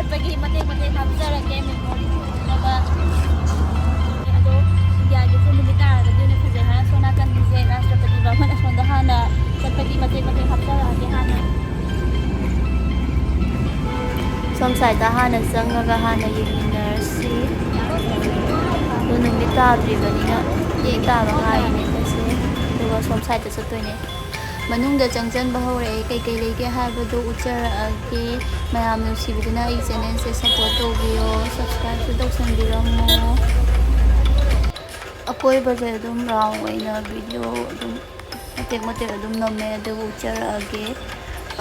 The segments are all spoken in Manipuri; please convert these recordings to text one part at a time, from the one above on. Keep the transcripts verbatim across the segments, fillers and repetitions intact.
ꯆꯠꯄꯒꯤ ꯃꯇꯦꯛ ꯃꯇꯦꯛ ꯍꯥꯞꯆꯔꯛꯀꯦ, memory ꯑꯣꯏꯅꯕ꯫ ꯑꯗꯣ ꯏꯟꯗꯤꯌꯥꯒꯤꯁꯨ ꯅꯨꯃꯤꯠ ꯇꯥꯔꯒꯗꯤ ꯑꯣꯏꯅ ꯐꯖꯩ ꯍꯥꯏꯅ ꯁꯣꯝ ꯅꯥꯀꯟꯒꯤꯁꯦ ꯔꯥꯁꯇ꯭ꯔꯄꯇꯤ ꯚꯕꯟ ꯑꯁꯣꯝꯗ ꯍꯥꯟꯅ ꯆꯠꯄꯒꯤ ꯃꯇꯦꯛ ꯃꯇꯦꯛ ꯍꯥꯞꯆꯔꯛꯑꯒꯦ ꯍꯥꯟꯅ꯫ ꯁꯣꯝ ꯁꯥꯏꯗ ꯍꯥꯟꯅ ꯆꯪꯉꯒ ꯍꯥꯟꯅ ꯌꯦꯡꯃꯤꯟꯅꯔꯁꯤ꯫ ꯑꯗꯣ ꯅꯨꯃꯤꯠ ꯇꯥꯗ꯭ꯔꯤꯕꯅꯤꯅ ꯌꯦꯡ ꯇꯥꯕ ꯉꯥꯏꯔꯤꯅꯦ ꯑꯩꯈꯣꯏꯁꯦ꯫ ꯑꯗꯨꯒ ꯁꯣꯝ ꯁꯥꯏꯗ ꯆꯠꯇꯣꯏꯅꯦ꯫ ꯃꯅꯨꯡꯗ ꯆꯪꯁꯤꯟꯕ ꯍꯧꯔꯛꯑꯦ꯫ ꯀꯩꯀꯩ ꯂꯩꯒꯦ ꯍꯥꯏꯕꯗꯨ ꯎꯠꯆꯔꯛꯑꯒꯦ꯫ ꯃꯌꯥꯝ ꯅꯨꯡꯁꯤꯕꯤꯗꯨꯅ ꯑꯩ channelꯁꯦ support ꯇꯧꯕꯤꯌꯣ, subscribeꯁꯨ ꯇꯧꯁꯟꯕꯤꯔꯝꯃꯣ꯫ ꯑꯀꯣꯏꯕꯁꯦ ꯑꯗꯨꯝ round ꯑꯣꯏꯅ video ꯑꯗꯨꯝ ꯃꯇꯦꯛ ꯃꯇꯦꯛ ꯑꯗꯨꯝ ꯅꯝꯃꯦ, ꯑꯗꯨꯒ ꯎꯠꯆꯔꯛꯑꯒꯦ꯫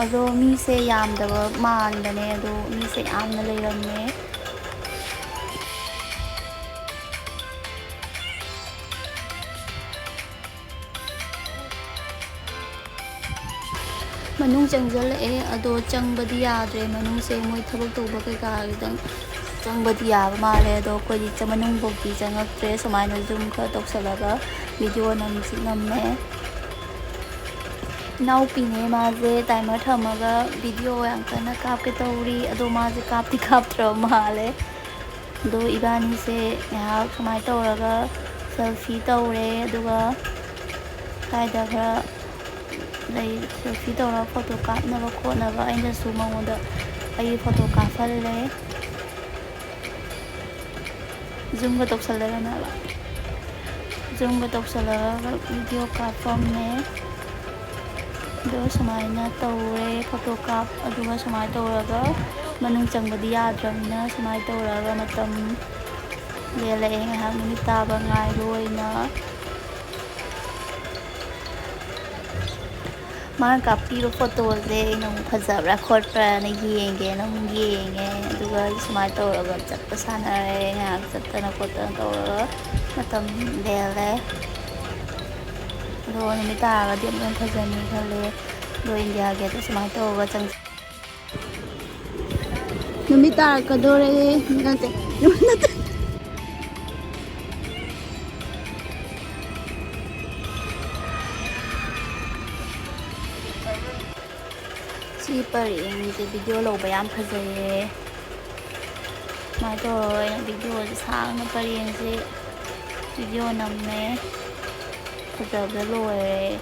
ꯑꯗꯣ ꯃꯤꯁꯦ ꯌꯥꯝꯗꯕ ꯃꯥꯟꯕꯅꯦ, ꯑꯗꯣ ꯃꯤꯁꯦ ꯌꯥꯝꯅ ꯂꯩꯔꯝꯃꯦ꯫ ꯃꯅꯨꯡ ꯆꯪꯁꯤꯜꯂꯛꯑꯦ, ꯑꯗꯣ ꯆꯪꯕꯗꯤ ꯌꯥꯗ꯭ꯔꯦ꯫ ꯃꯅꯨꯡꯁꯦ ꯃꯣꯏ ꯊꯕꯛ ꯇꯧꯕ ꯀꯩꯀꯥ ꯈꯤꯇꯪ ꯆꯪꯕꯗꯤ ꯌꯥꯕ ꯃꯥꯜꯂꯦ, ꯑꯗꯣ ꯑꯩꯈꯣꯏꯗꯤ ꯆ-, ꯃꯅꯨꯡꯐꯧꯗꯤ ꯆꯪꯉꯛꯇ꯭ꯔꯦ꯫ ꯁꯨꯃꯥꯏꯅ zoom ꯈꯔ ꯇꯧꯁꯜꯂꯒ video ꯅꯝꯁꯤ ꯅꯝꯃꯦ꯫ ꯏꯅꯥꯎꯄꯤꯅꯦ, ꯃꯥꯁꯦ timer ꯊꯝꯃꯒ video ꯌꯥꯝ ꯀꯟꯅ ꯀꯥꯞꯀꯦ ꯇꯧꯔꯤ, ꯑꯗꯣ ꯃꯥꯁꯦ ꯀꯥꯞꯇꯤ ꯀꯥꯞꯇ꯭ꯔꯕ ꯃꯥꯜꯂꯦ꯫ ꯑꯗꯣ ꯏꯕꯥꯅꯤꯁꯦ ꯉꯥꯏꯍꯥꯛ ꯁꯨꯃꯥꯏꯅ ꯇꯧꯔꯒ selfie ꯇꯧꯔꯦ, ꯑꯗꯨꯒ ꯁ꯭ꯋꯥꯏꯗ ꯈꯔ ꯂꯩ, selfie ꯇꯧꯔꯒ photo ꯀꯥꯞꯅꯕ ꯈꯣꯠꯅꯕ ꯑꯩꯅꯁꯨ ꯃꯉꯣꯟꯗ ꯑꯩꯒꯤ photo ꯀꯥꯞꯍꯜꯂꯦ꯫ Zoomꯒ ꯇꯧꯁꯜꯂꯒꯅꯦꯕ꯫ Zoomꯒ ꯇꯧꯁꯜꯂꯒ video ꯀꯥꯞꯄꯝꯃꯦ꯫ ꯑꯗꯣ ꯁꯨꯃꯥꯏꯅ ꯇꯧꯔꯦ photo ꯀꯥꯞ꯫ ꯑꯗꯨꯒ ꯁꯨꯃꯥꯏꯅ ꯇꯧꯔꯒ ꯃꯅꯨꯡ ꯆꯪꯕꯗꯤ ꯌꯥꯗ꯭ꯔꯕꯅꯤꯅ ꯁꯨꯃꯥꯏꯅ ꯇꯧꯔꯒ ꯃꯇꯝ ꯂꯦꯜꯂꯛꯑꯦ ꯉꯥꯏꯍꯥꯛ ꯅꯨꯃꯤꯠ ꯇꯥꯕ ꯉꯥꯏꯕ ꯑꯣꯏꯅ꯫ ꯃꯥꯅ ꯀꯥꯞꯄꯤꯕ photoꯁꯦ ꯑꯩꯅ ꯑꯃꯨꯛ ꯐꯖꯕ꯭ꯔꯥ ꯈꯣꯠꯄ꯭ꯔꯥꯅ ꯌꯦꯡꯒꯦꯅ ꯑꯃꯨꯛ ꯌꯦꯡꯉꯦ꯫ ꯑꯗꯨꯒ ꯁꯨꯃꯥꯏꯅ ꯇꯧꯔꯒ ꯆꯠꯄ ꯁꯥꯟꯅꯔꯦ, ꯉꯥꯏꯍꯥꯛ ꯆꯠꯇꯅ ꯈꯣꯠꯇꯅ ꯇꯧꯔꯒ ꯃꯇꯝ ꯂꯦꯜꯂꯦ꯫ ꯑꯗꯣ ꯅꯨꯃꯤꯠ ꯇꯥꯔꯒꯗꯤ ꯑꯃꯨꯛ ꯍꯦꯟꯅ ꯐꯖꯅꯤ ꯈꯜꯂꯦ꯫ ꯑꯗꯣ ꯏꯟꯗꯤꯌꯥ ꯒꯦꯠꯇ ꯁꯨꯃꯥꯏꯅ ꯇꯧꯔꯒ ꯆꯪ-, ꯅꯨꯃꯤꯠ ꯇꯥꯔꯛꯀꯗꯣꯔꯦ꯫ ꯅꯠꯇꯦ, ꯅꯠꯇꯦ꯫ ꯁꯤ ꯄꯔꯦꯡꯁꯦ video ꯂꯧꯕ ꯌꯥꯝ ꯐꯖꯩꯌꯦ꯫ ꯁꯨꯃꯥꯏꯅ ꯇꯧꯔꯒ ꯑꯩꯅ ꯚꯤꯗꯤꯑꯣꯁꯦ ꯁꯥꯡꯅ ꯄꯔꯦꯡꯁꯦ ꯚꯤꯗꯤꯑꯣ ꯅꯝꯃꯦ꯫ ꯐꯖꯕꯗ ꯂꯣꯏꯔꯦ꯫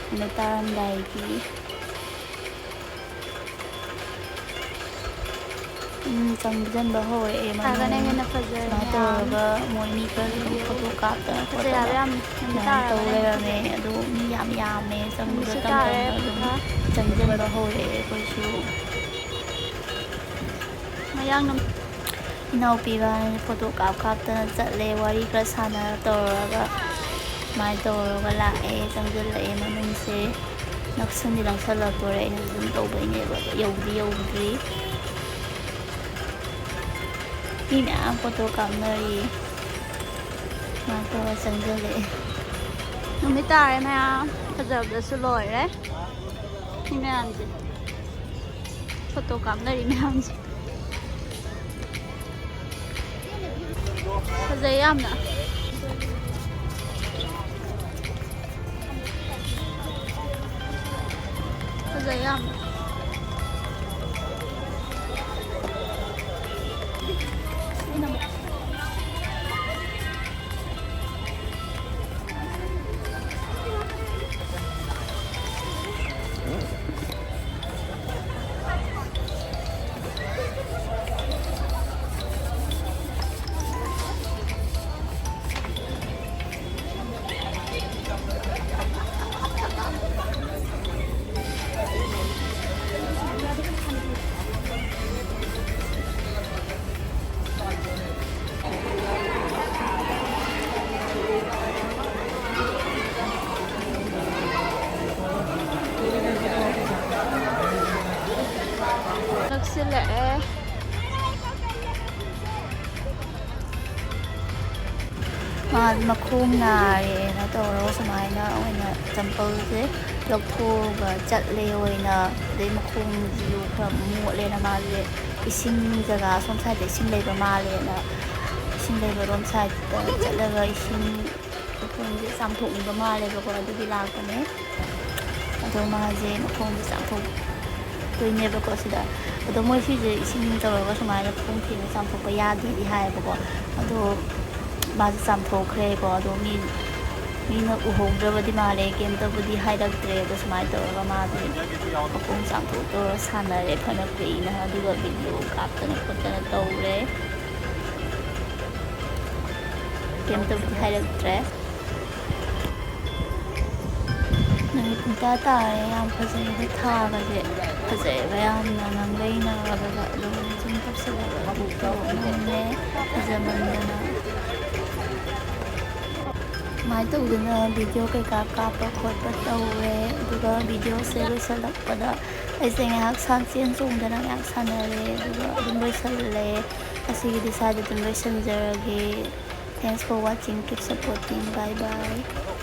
ꯅꯨꯃꯤꯠ ꯇꯥꯔꯝꯗꯥꯏꯒꯤ꯫ ꯎꯝ, ꯆꯪꯁꯤꯟꯕ ꯍꯧꯔꯛꯑꯦ ꯃꯅꯨꯡ꯫ ꯁꯨꯃꯥꯏꯅ ꯇꯧꯔꯒ ꯃꯣꯏ ꯃꯤ ꯈꯔꯁꯨ ꯑꯗꯨꯝ ꯐꯣꯇꯣ ꯀꯥꯞꯇꯅ ꯈꯣꯠꯇꯅ ꯃꯌꯥꯝ ꯇꯧ ꯂꯩꯔꯝꯃꯦ꯫ ꯑꯗꯣ ꯃꯤ ꯌꯥꯝ ꯌꯥꯝꯃꯦ꯫ ꯆꯪꯕꯗꯣ ꯇꯝ ꯇꯝꯅ ꯑꯗꯨꯝ ꯆꯪꯁꯤꯟꯕ ꯍꯧꯔꯛꯑꯦ ꯑꯩꯈꯣꯏꯁꯨ꯫ ꯃꯌꯥꯡ ꯏꯅꯥꯎꯄꯤꯒ ꯐꯣꯇꯣ ꯀꯥꯞ ꯀꯥꯞꯇꯅ ꯆꯠꯂꯦ, ꯋꯥꯔꯤ ꯈꯔ ꯁꯥꯟꯅ ꯇꯧꯔꯒ꯫ ꯁꯨꯃꯥꯏꯅ ꯇꯧꯔꯒ ꯂꯥꯛꯑꯦ, ꯆꯪꯁꯤꯜꯂꯛꯑꯦ ꯃꯅꯨꯡꯁꯦ꯫ ꯅꯛꯁꯟꯗꯤ ꯅꯛꯁꯜꯂꯛꯇꯣꯔꯦ, ꯑꯩꯅ zoom ꯇꯧꯕꯩꯅꯦꯕ, ꯑꯗꯣ ꯌꯧꯗꯤ ꯌꯧꯗ꯭ꯔꯤ꯫ ꯃꯤ ꯃꯌꯥꯝ ꯐꯣꯇꯣ ꯀꯥꯞꯅꯔꯤ꯫ ꯁꯨꯃꯥꯏꯅ ꯇꯧꯔ ꯆꯪꯁꯤꯜꯂꯛꯑꯦ꯫ ꯅꯨꯃꯤꯠ ꯇꯥꯔꯦ ꯃꯌꯥꯝ, ꯐꯖꯕꯗꯁꯨ ꯂꯣꯏꯔꯦ꯫ ꯃꯤ ꯃꯌꯥꯝꯁꯦ ꯐꯣꯇꯣ ꯀꯥꯞꯅꯔꯤ ꯃꯌꯥꯝꯁꯦ꯫ ꯐꯖꯩ ꯌꯥꯝꯅ꯫ ꯐꯖꯩ ꯌꯥꯝꯅ꯫ ꯅꯛꯁꯤꯜꯂꯛꯑꯦ꯫ ꯃꯥ ꯃꯈꯣꯡ ꯅꯥꯔꯦꯅ ꯇꯧꯔꯒ ꯁꯨꯃꯥꯏꯅ ꯑꯣꯏꯅ ꯆꯝꯄꯜꯁꯦ ꯂꯧꯊꯣꯛꯑꯒ ꯆꯠꯂꯦ ꯑꯣꯏꯅ꯫ ꯑꯗꯩ ꯃꯈꯣꯡꯁꯤꯁꯨ ꯈꯔ ꯃꯣꯠꯂꯦꯅ ꯃꯥꯁꯦ ꯏꯁꯤꯡ ꯖꯒꯥ ꯑꯁꯣꯝ ꯁꯥꯏꯗꯠꯇ ꯏꯁꯤꯡ ꯂꯩꯕ ꯃꯥꯜꯂꯦꯅ, ꯏꯁꯤꯡ ꯂꯩꯕ ꯔꯣꯝ ꯁꯥꯏꯗꯠꯇ ꯆꯠꯂꯒ ꯏꯁꯤꯡ ꯃꯈꯣꯡꯁꯦ ꯆꯥꯝꯊꯣꯛꯅꯤꯡꯕ ꯃꯥꯜꯂꯦꯕꯀꯣ, ꯑꯗꯨꯒꯤ ꯂꯥꯛꯄꯅꯦ꯫ ꯑꯗꯣ ꯃꯥꯁꯦ ꯃꯈꯣꯡꯁꯦ ꯆꯥꯝꯊꯣꯛ-, ꯇꯣꯏꯅꯦꯕꯀꯣ ꯁꯤꯗ꯫ ꯑꯗꯣ ꯃꯣꯏ ꯁꯤꯁꯦ ꯏꯁꯤꯡ ꯇꯧꯔꯒ ꯁꯨꯃꯥꯏꯅ ꯈꯣꯡ ꯊꯦꯡꯅ ꯆꯥꯝꯊꯣꯛꯄ ꯌꯥꯗꯦꯗꯤ ꯍꯥꯏꯌꯦꯕꯀꯣ꯫ ꯑꯗꯣ ꯃꯥꯁꯦ ꯆꯥꯝꯊꯣꯛꯈ꯭ꯔꯦꯀꯣ꯫ ꯑꯗꯣ ꯃꯤ, ꯃꯤꯅ ꯎꯍꯧꯗ꯭ꯔꯕꯗꯤ ꯃꯥꯜꯂꯦ, ꯀꯩꯝꯇꯕꯨꯗꯤ ꯍꯥꯏꯔꯛꯇ꯭ꯔꯦ꯫ ꯑꯗꯣ ꯁꯨꯃꯥꯏꯅ ꯇꯧꯔꯒ ꯃꯥꯁꯦ ꯃꯈꯣꯡ ꯆꯥꯝꯊꯣꯛ ꯇꯧꯔ ꯁꯥꯟꯅꯔꯦ ꯐꯅ ꯀꯨꯏꯅ, ꯑꯗꯨꯒ ꯚꯤꯗꯤꯑꯣ ꯀꯥꯞꯇꯅ ꯈꯣꯠꯇꯅ ꯇꯧꯔꯦ꯫ ꯀꯩꯝꯇꯕꯨꯗꯤ ꯍꯥꯏꯔꯛꯇ꯭ꯔꯦ꯫ ꯅꯨꯃꯤꯠ ꯄꯨꯡꯇꯥ ꯇꯥꯔꯦ꯫ ꯌꯥꯝ ꯐꯖꯩꯗ, ꯊꯥꯒꯁꯦ ꯐꯖꯩꯕ ꯌꯥꯝꯅ, ꯅꯪꯒꯩ ꯅꯥꯕꯗ ꯑꯗꯨꯝ ꯖꯨꯝ ꯇꯧꯁꯜꯂꯒ ꯑꯃꯨꯛ ꯇꯧꯔꯛꯑꯣꯅꯦ꯫ ꯐꯖꯃꯟꯗꯅ꯫ ꯁꯨꯃꯥꯏꯅ ꯇꯧꯗꯅ ꯚꯤꯗꯤꯑꯣ ꯀꯩꯀꯥ ꯀꯥꯞꯄ ꯈꯣꯠꯄ ꯇꯧꯔꯦ꯫ ꯑꯗꯨꯒ ꯚꯤꯗꯤꯑꯣꯁꯦ ꯂꯣꯏꯁꯤꯜꯂꯛꯄꯗ ꯑꯩꯁꯦ ꯉꯥꯏꯍꯥꯛ ꯁꯥꯟ-, ꯆꯦꯟ ꯆꯣꯡꯗꯅ ꯉꯥꯏꯍꯥꯛ ꯁꯥꯟꯅꯔꯦ꯫ ꯑꯗꯨꯒ ꯑꯗꯨꯝ ꯂꯣꯏꯁꯤꯜꯂꯦ꯫ ꯉꯁꯤꯒꯤꯗꯤ ꯁ꯭ꯋꯥꯏꯗ ꯑꯗꯨꯝ ꯂꯣꯏꯁꯤꯟꯖꯔꯒꯦ꯫ Thanks for watching. Keep supporting. Bye bye.